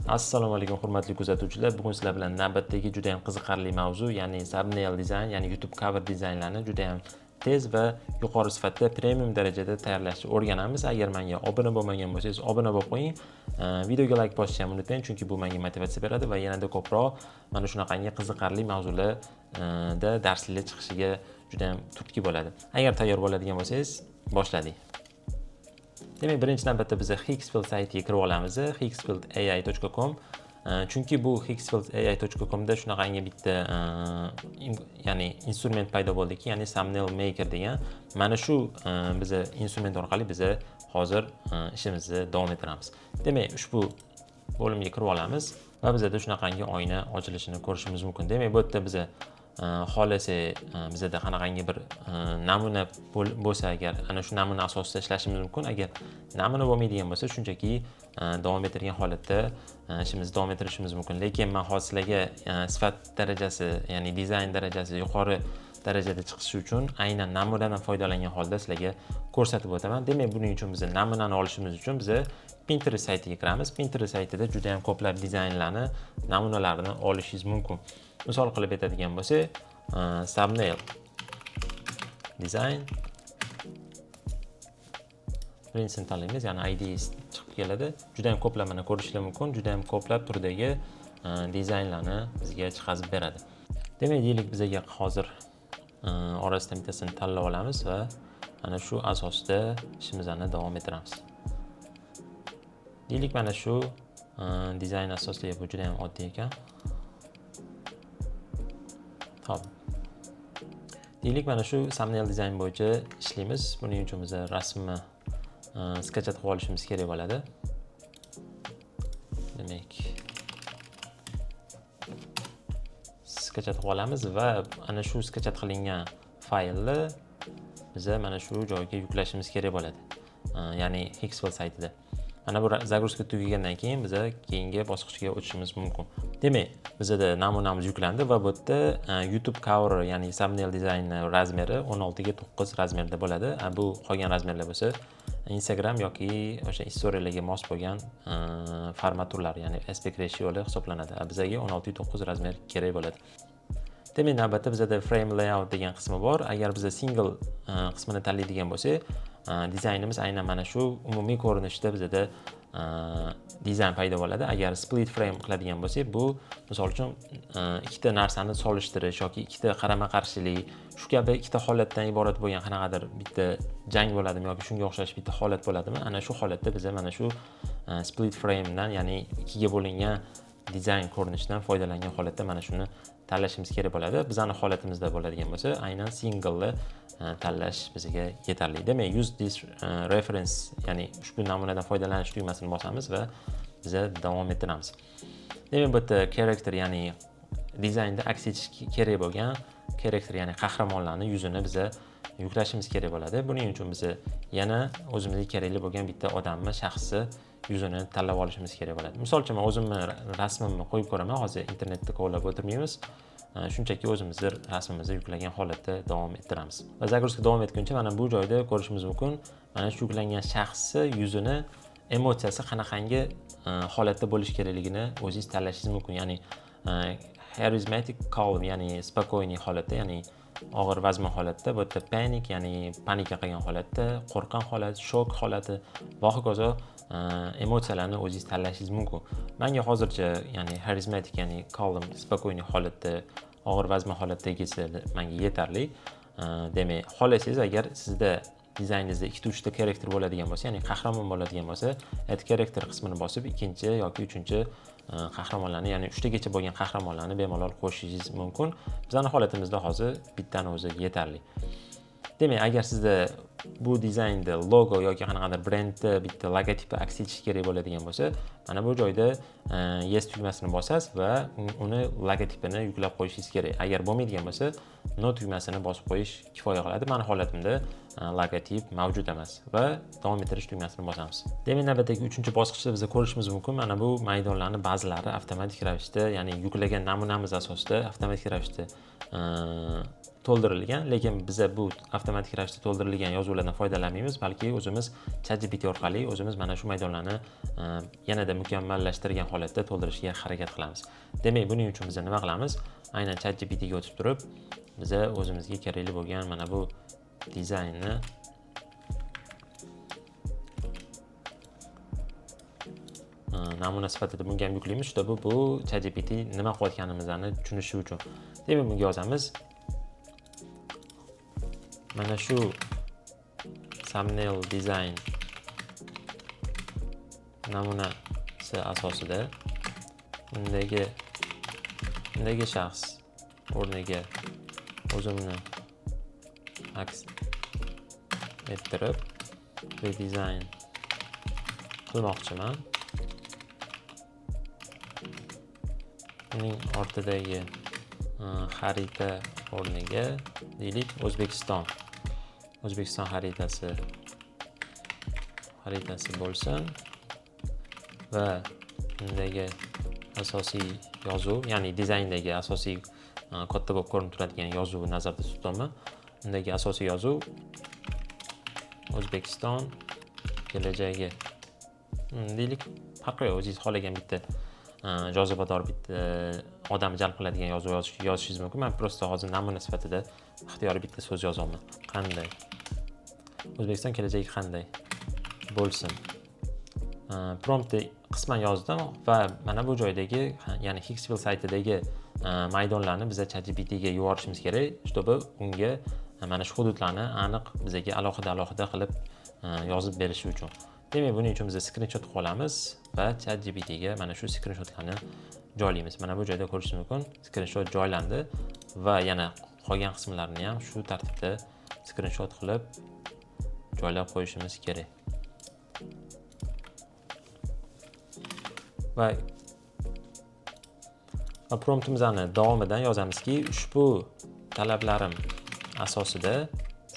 Assalomu alaykum, hurmatli kuzatuvchilar. Bugun sizlar bilan navbatdagi juda ham qiziqarli mavzu, ya'ni thumbnail dizayn, ya'ni YouTube cover dizaynlarni juda ham tez va yuqori sifatda, premium darajada tayyorlashni o'rganamiz. Agar menga obuna bo'lmagan bo'lsangiz, obuna bo'lib qo'ying. Videoga like bosishni ham unutmang, chunki bu menga motivatsiya beradi va yanada ko'proq mana shunaqangi qiziqarli mavzularda darsliklar chiqishiga juda ham turtki bo'ladi. Agar tayyor bo'ladigan bo'lsangiz, boshladik. Demak, birinchi navbatda biz Higgsfield saytiga kirib olamiz, higgsfieldai.com. Chunki bu higgsfieldai.comda shunaqangi bitta ya'ni instrument paydo bo'ldiki, ya'ni Thumbnail Maker degan. Mana shu biza instrument orqali biza hozir ishimizni davom ettiramiz. Demak, ushbu bo'limga kirib olamiz va bizada shunaqangi oyna ochilishini ko'rishimiz mumkin. Demak, bu yerda biza xohlasak, bizada qanaqangi bir namuna bo'lsa agar, ana shu namuna asosida ishlashimiz mumkin. Agar namuna bo'lmaydigan bo'lsa, shunchaki davom ettirgan holatda ishimizni davom ettirishimiz mumkin. Lekin man hozir sizlarga sifat darajasi, ya'ni dizayn darajasi yuqori darajada chiqishi uchun aynan namunadan foydalangan holda sizlarga ko'rsatib o'taman. Demak, buning uchun biz namunani olishimiz uchun biza Pinterest saytiga kiramiz. Pinterest saytida juda ham ko'plab dizaynlarni namunalarini olishingiz mumkin. Misol qilib aytadigan bo'lsak, thumbnail design birinchisini tanlaymiz, ya'ni ideas chiqib keladi. Juda ham ko'plab, mana, ko'rishlar mumkin, juda ham ko'plab turdagi dizaynlarni bizga chiqazib beradi. Demak, deylik, bizaga hozir orasidan bittasini tanlab olamiz va ana shu asosida ishimizni davom ettiramiz. Deylik, mana shu dizayn asosida, bu juda ham oddiy ekan. Ho'p, deylik, mana shu thumbnail dizayn bo'yicha ishlaymiz. Buning uchun biz rasmni скачать qilib olishimiz kerak bo'ladi. Demak, скачать qilib olamiz va ana shu скачать qilingan faylni biza mana shu joyga yuklashimiz kerak bo'ladi, ya'ni Higgsfield saytida. Mana bu загрузка tugagandan keyin biza keyingi bosqichga o'tishimiz mumkin. Demak, bizada namunamiz yuklandi va bu yerda YouTube cover, ya'ni thumbnail dizaynni размер i 16 ga 9 размер da bo'ladi. Bu qolgan размер lar bo'lsa, Instagram yoki o'sha istoriyalarga mos bo'lgan format turlari, ya'ni aspect ratiolar hisoblanadi. Bizaga 16 9 размер kerak bo'ladi. Demak, navbatda bizada frame layout degan qismi bor. Agar biza single qismini tanlaydigan bo'lsak, dizaynimiz aynan mana shu umumiy ko'rinishda bizada dizayn paydo bo'ladi. Agar split frame qiladigan bo'lsak, bu misol uchun ikkita narsani solishtirish yoki ikkita qarama qarshilik, shu kabi ikkita holatdan iborat bo'lgan qanaqadir bitta jang bo'ladimi yoki shunga o'xshash bitta holat bo'ladimi, ana shu holatda biza mana shu split framedan, ya'ni ikkiga bo'lingan dizayn ko'rinishidan foydalangan holatda mana shuni tanlashimiz kerak bo'ladi. Bizani holatimizda bo'ladigan bo'lsa, aynan singleni tanlash bizga yetarli. Demak, use this reference, ya'ni ushbu namunadan foydalanish tugmasini bosamiz va biza davom ettiramiz. Demak, bu yerda character, ya'ni dizaynda aks etish kerak bo'lgan character, ya'ni qahramonlarni yuzini biza yuklashimiz kerak bo'ladi. Buning uchun biza yana o'zimizga kerakli bo'lgan bitta odamni, shaxsni yuzini tanlab olishimiz kerak bo'ladi. Misol uchun, man o'zimni rasmimni qo'yib ko'raman. Hozir internetda kovlab o'tirmaymiz. Shunchaki o'zimizni rasmimizni yuklagan holatda davom ettiramiz. Va загрузка davom etguncha, mana bu joyda ko'rishimiz mumkin, mana shu yuklangan shaxsni yuzini emotsiyasi qanaqangi holatda bo'lishi kerakligini o'zingiz tanlashingiz mumkin. Ya'ni charismatic, calm, ya'ni спокойный holatda, ya'ni og'ir vazmin holatda, bu yerda panic, ya'ni panika qilgan holatda, qo'rqqan holat, shok holati va hokazo emotsiyalarni o'zingiz tanlashingiz mumkin. Manga hozircha, ya'ni charismatic, ya'ni calm, спокойный holatda, og'ir vazmin holatdagisi menga yetarli. Demak, xohlasangiz, agar sizda dizayningizda ikkita, uchta character bo'ladigan bo'lsa, ya'ni qahramon bo'ladigan bo'lsa, add character qismini bosib, ikkinchi yoki uchinchi qahramonlarni, ya'ni uchtagacha bo'lgan qahramonlarni bemalol qo'shishingiz mumkin. Bizani holatimizda hozir bittani o'zi yetarli. Demak, agar sizda bu dizaynda logo yoki qanaqadir brendni bitta logotipi aks etishi kerak bo'ladigan bo'lsa, mana bu joyda yes tugmasini bosasiz va uni logotipini yuklab qo'yishingiz kerak. Agar bo'lmaydigan bo'lsa, no tugmasini bosib qo'yish kifoya qiladi. Mani holatimda logotip mavjud emas va davom ettirish tugmasini bosamiz. Demak, navbatdagi uchinchi bosqichda biz ko'rishimiz mumkin, mana bu maydonlarni ba'zilari avtomatik ravishda, ya'ni yuklagan namunamiz asosida avtomatik ravishda to'ldirilgan. to'ldirilgan, lekin biza bu avtomatik ravishda to'ldirilgan yozuvlardan foydalanmaymiz, balki o'zimiz ChatGPT orqali o'zimiz mana shu maydonlarni yanada mukammallashtirgan holatda to'ldirishga harakat qilamiz. Demak, buning uchun biz nima qilamiz? Aynan ChatGPT ga o'tib turib, biza o'zimizga kerakli bo'lgan mana bu dizaynni namuna sifatida bunga ham yuklaymiz, чтобы bu ChatGPT nima qilayotganimizni tushunishi uchun. Demak, bunga yozamiz. Mana shu thumbnail design namunasi asosida undagi shaxs o'rniga o'zimni aks ettirib redesign qilmoqchiman. Uning ortidagi xarita o'rniga deylik O'zbekiston xaritasi bo'lsin va undagi asosiy yozuv, ya'ni dizayndagi asosiy katta bo'lib ko'rinib turadigan yozuvni nazarda tutaman. Undagi asosiy yozuv O'zbekiston kelajagi. Deylik, farqi yo'q, o'zingiz xohlagan bitta jozibador bitta odamni jalb qiladigan yozuv yozishingiz mumkin. Men prosta hozir namuna sifatida ixtiyoriy bitta so'z yozyapman. Qanday? O'zbekiston kelajagi qanday bo'lsin? Promptni qisman yozdim va mana bu joydagi, ya'ni Higgsfield saytidagi maydonlarni biz ChatGPT ga yuborishimiz kerak, чтобы unga mana shu hududlarni aniq bizga alohida-alohida qilib yozib berishi uchun. Demak, buning uchun biz skrinshot qilib olamiz va ChatGPT ga mana shu skrinshotlarni joylaymiz. Mana bu joyda ko'rishingiz mumkin, skrinshot joylandi va yana qolgan qismlarini ham shu tartibda skrinshot qilib joylab qo'yishimiz kerak. Va promptimizni davomidan yozamizki, ushbu talablarim asosida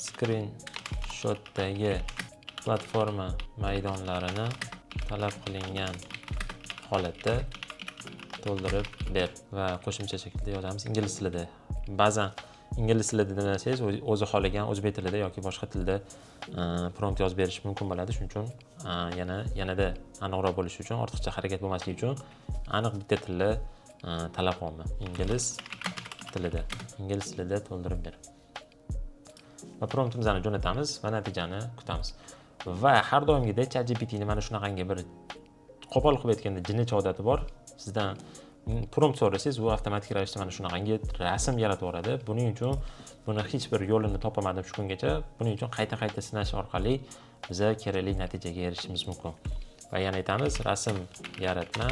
skrinshotdagi platforma maydonlarini talab qilingan holatda to'ldirib ber va qo'shimcha shaklda yozamiz ingliz tilida. Ba'zan ingliz tilida desangiz, o'zi xohlagan o'zbek tilida yoki boshqa tilda prompt yozib berish mumkin bo'ladi. Shuning uchun yanada aniqroq bo'lishi uchun, ortiqcha harakat bo'lmasligi uchun aniq bitta tilni talab qilyapman. Ingliz tilida. Ingliz tilida to'ldirib ber. Va promptimizni jo'natamiz va natijani kutamiz. Va har doimgidek ChatGPT ni mana shunaqangi bir qo'pol qilib aytganda jinnicha odati bor. Sizdan prompt so'rasangiz, u avtomatik ravishda mana shunaqangi rasm yaratib yuboradi. Buning uchun buni hech bir yo'lini topamadim shu kungacha. Buning uchun qayta-qayta sinash orqali biza kerakli natijaga erishishimiz mumkin. Va yana aytamiz, rasm yaratma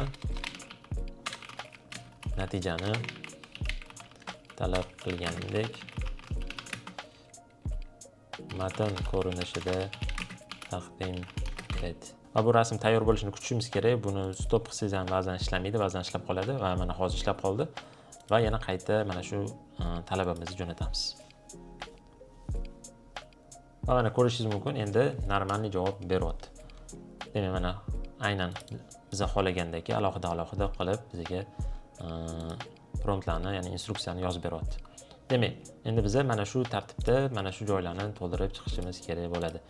natijani talab qilganimdek matn ko'rinishida taqdim et. Va bu rasm tayyor bo'lishini kutishimiz kerak. Buni stop qilsangiz ham ba'zan ishlamaydi, ba'zan ishlab qoladi va mana hozir ishlab qoldi. Va yana qayta mana shu talabimizni jo'natamiz. Va mana ko'rishingiz mumkin, endi normalniy javob beryapti. Demak, mana aynan biz xohlagandek alohida-alohida qilib bizga promptlarni, ya'ni instruksiyani yozib beryapti. Demak, endi biz mana shu tartibda mana shu joylarni to'ldirib chiqishimiz kerak bo'ladi.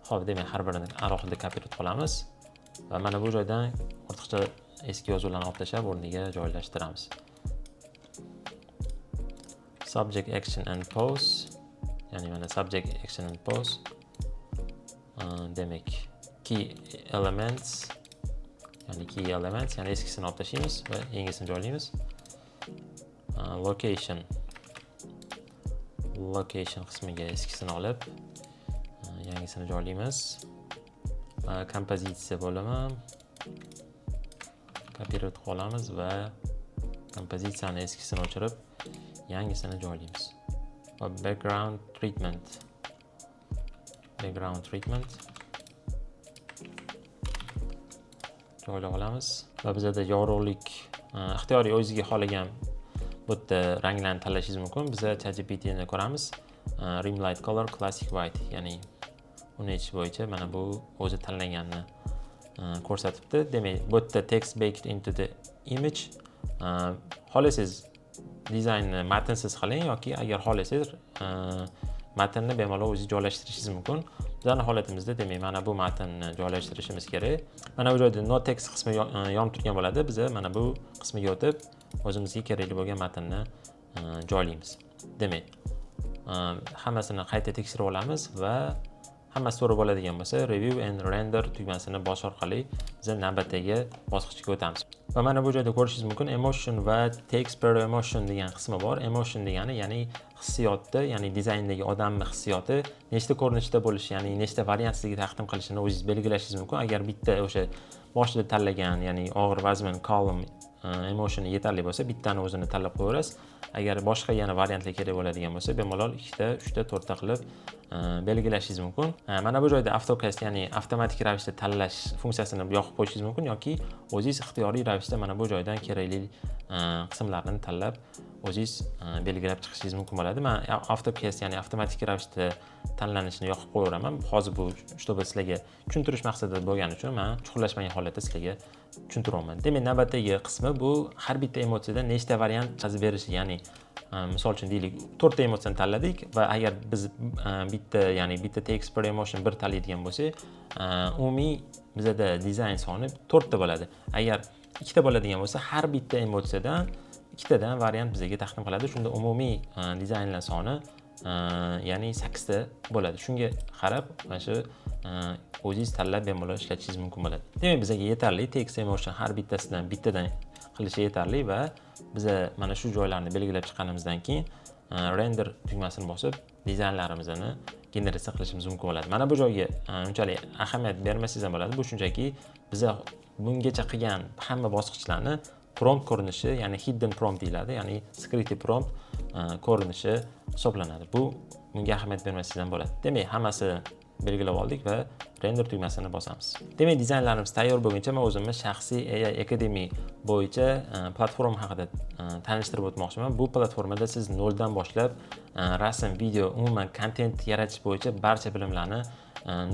Xo'p, demak, har birini alohida kopirib qolamiz va mana bu joydan ortiqcha eski yozuvlarni olib tashlab o'rniga joylashtiramiz. Subject, action and pose, ya'ni mana subject, action and pose. Demak, key elements, ya'ni key elements, ya'ni eskisini olib tashlaymiz va yangisini joylaymiz. Location, location qismiga eskisini olib, yangisini joylaymiz. Kompozitsiya bo'limi kopirib qolamiz va kompozitsiyani eskisini o'chirib, yangisini joylaymiz. Va background treatment, background treatment joylab olamiz. Va bizada yorug'lik, ixtiyoriy o'zingizga xohlagan bu yerda ranglarni tanlashingiz mumkin. Biz ChatGPT ni ko'ramiz. Rim light color classic white, ya'ni uni ichi bo'yicha mana bu o'zi tanlaganini ko'rsatibdi. Demak, bu yerda text baked into the image. Xohlasangiz Dizaynni matnsiz qiling yoki agar xohlasangiz, matnni bemalol o'zingiz joylashtirishingiz mumkin. Bizani holatimizda, demak, mana bu matnni joylashtirishimiz kerak. Mana bu joyda no text qismi yonib turgan bo'ladi. Biza mana bu qismiga o'tib, o'zimizga kerakli bo'lgan matnni joylaymiz. Demak, hammasini qayta tekshirib olamiz va hammasi to'g'ri bo'ladigan bo'lsa, review and render tugmasini bosish orqali biz navbatdagi bosqichga o'tamiz. Va mana bu joyda ko'rishingiz mumkin, emotion va text per emotion degan qismi bor. Emotion degani, ya'ni hissiyotni, ya'ni dizayndagi odamni hissiyoti nechta ko'rinishda bo'lishi, ya'ni nechta variant sizga taqdim qilishini o'zingiz belgilashingiz mumkin. Agar bitta o'sha boshida tanlagan, ya'ni og'ir vazmin calm emotion yetarli bo'lsa, bittani o'zini tanlab qo'yaverasiz. Agar boshqa yana variantlar kerak bo'ladigan bo'lsa, bemalol ikkita, uchta, to'rtta qilib belgilashingiz mumkin. Mana bu joyda autocast, ya'ni avtomatik ravishda tanlash funksiyasini yoqib qo'yishingiz mumkin yoki o'zingiz ixtiyoriy ravishda mana bu joydan kerakli qismlarni tanlab, o'zingiz belgilab chiqishingiz mumkin bo'ladi. Man autocast, ya'ni avtomatik ravishda tanlanishini yoqib qo'yaveraman hozir. Bu чтобы sizlarga tushuntirish maqsadida bo'lgani uchun man chuqurlashmagan holatda sizlarga tushuntiryapman. Demak, navbatdagi qismi bu har bitta emotsiyadan nechta variant chiqazib berishi, ya'ni misol uchun, deylik, to'rtta emotsiyani tanladik va agar biz bitta, ya'ni bitta text per emotion bir tanlaydigan bo'lsak, umumiy bizada dizayn soni to'rtta bo'ladi. Agar ikkita bo'ladigan bo'lsa, har bitta emotsiyadan ikkitadan variant bizga taqdim qiladi. Shunda umumiy dizaynlar soni, ya'ni sakkizta bo'ladi. Shunga qarab mana shu o'zingiz tanlab, bemalol ishlatishingiz mumkin bo'ladi. Demak, bizga yetarli, text emotion har bittasidan bittadan qilishi yetarli va biza mana shu joylarni belgilab chiqqanimizdan keyin render tugmasini bosib, dizaynlarimizni generatsiya qilishimiz mumkin bo'ladi. Mana bu joyga unchalik ahamiyat bermasangiz ham bo'ladi. Bu shunchaki biza bungacha qilgan hamma bosqichlarni prompt ko'rinishi, ya'ni hidden prompt deyiladi, ya'ni скрытый prompt ko'rinishi hisoblanadi. Bunga ahamiyat bermasangiz ham bo'ladi. Demak, hammasi belgilab oldik va render tugmasini bosamiz. Demak, dizaynlarimiz tayyor bo'lguncha men o'zimni shaxsiy AI Academy bo'yicha platforma haqida tanishtirib o'tmoqchiman. Bu platformada siz noldan boshlab rasm, video, umuman kontent yaratish bo'yicha barcha bilimlarni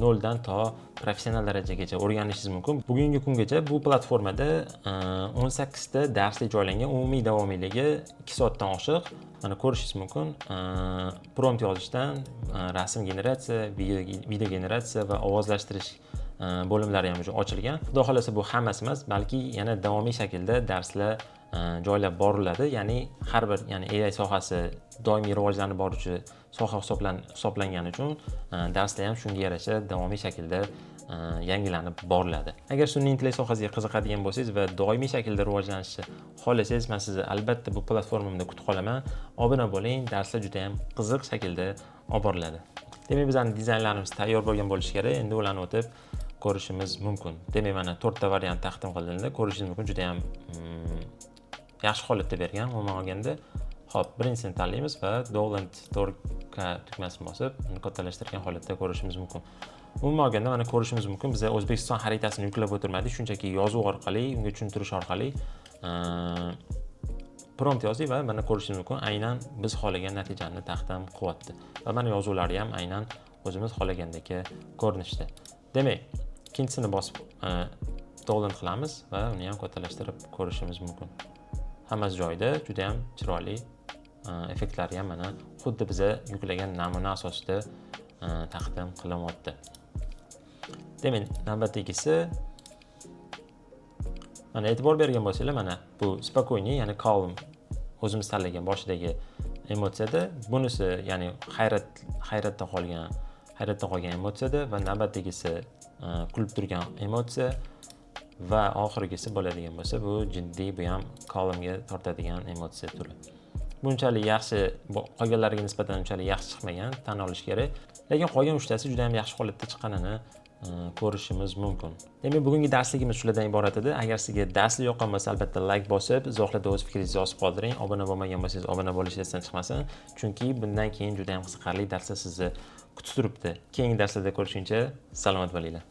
noldan to professional darajagacha o'rganishingiz mumkin. Bugungi kungacha bu platformada 18 ta darslik joylangan, umumiy davomiyligi 2 soatdan oshiq. Mana, ko'rishingiz mumkin, prompt yozishdan rasm generatsiya, video generatsiya va ovozlashtirish bo'limlari ham уже ochilgan. Xudo xohlasa, bu hammasi emas, balki yana davomiy shaklda darslar joylab boriladi. Ya'ni har bir, ya'ni AI sohasi doimiy rivojlanib boruvchi soha hisoblangani uchun darslar ham shunga yarasha davomiy shaklda yangilanib boriladi. Agar sun'iy intellekt sohasiga qiziqadigan bo'lsangiz va doimiy shaklda rivojlanishni xohlasangiz, man sizni albatta bu platformamda kutib qolaman. Obuna bo'ling, darslar juda ham qiziq shaklda olib boriladi. Demak, bizani dizaynlarimiz tayyor bo'lgan bo'lishi kerak. Endi ularni o'tib ko'rishimiz mumkin. Demak, mana to'rtta variant taqdim qilindi. Ko'rishingiz mumkin, juda ham yaxshi holatda bergan umuman olganda. Ho'p, birinchisini tanlaymiz va Download 4K tugmasini bosib, uni kattalashtirgan holatda ko'rishimiz mumkin. Umuman olganda, mana, ko'rishimiz mumkin, biza O'zbekiston xaritasini yuklab o'tirmadik, shunchaki yozuv orqali, unga tushuntirish orqali prompt yozdik va mana, ko'rishingiz mumkin, aynan biz xohlagan natijani taqdim qilyapti va mana yozuvlari ham aynan o'zimiz xohlagandek ko'rinishda. Demak, ikkinchisini bosib download qilamiz va uni ham kattalashtirib ko'rishimiz mumkin. Hammasi joyida, juda ham chiroyli, effektlari ham mana xuddi biza yuklagan namuna asosida taqdim qilinyapti. Demak, navbatdagisi, mana, e'tibor bergan bo'lsanglar, mana bu спокойный, ya'ni calm, o'zimiz tanlagan boshidagi emotsiyada, bunisi, ya'ni hayratda qolgan emotsiyada va navbatdagisi kulib turgan emotsiya va oxirgisi bo'ladigan bo'lsa, bu jiddiy, bu ham calmga tortadigan emotsiya turi. Bunchalik yaxshi, qolganlariga nisbatan unchalik yaxshi chiqmagan, tan olish kerak, lekin qolgan uchtasi juda ham yaxshi holatda chiqqanini ko'rishimiz mumkin. Demak, bugungi darsligimiz shulardan iborat edi. Agar sizga darslik yoqqan bo'lsa, albatta layk bosib, izohlarda o'z fikringizni yozib qoldiring. Obuna bo'lmagan bo'lsangiz, obuna bo'lish esdan chiqmasin, chunki bundan keyin juda ham qiziqarli darslar sizni kutib turibdi. Keyingi darslarda ko'rishguncha salomat bo'linglar.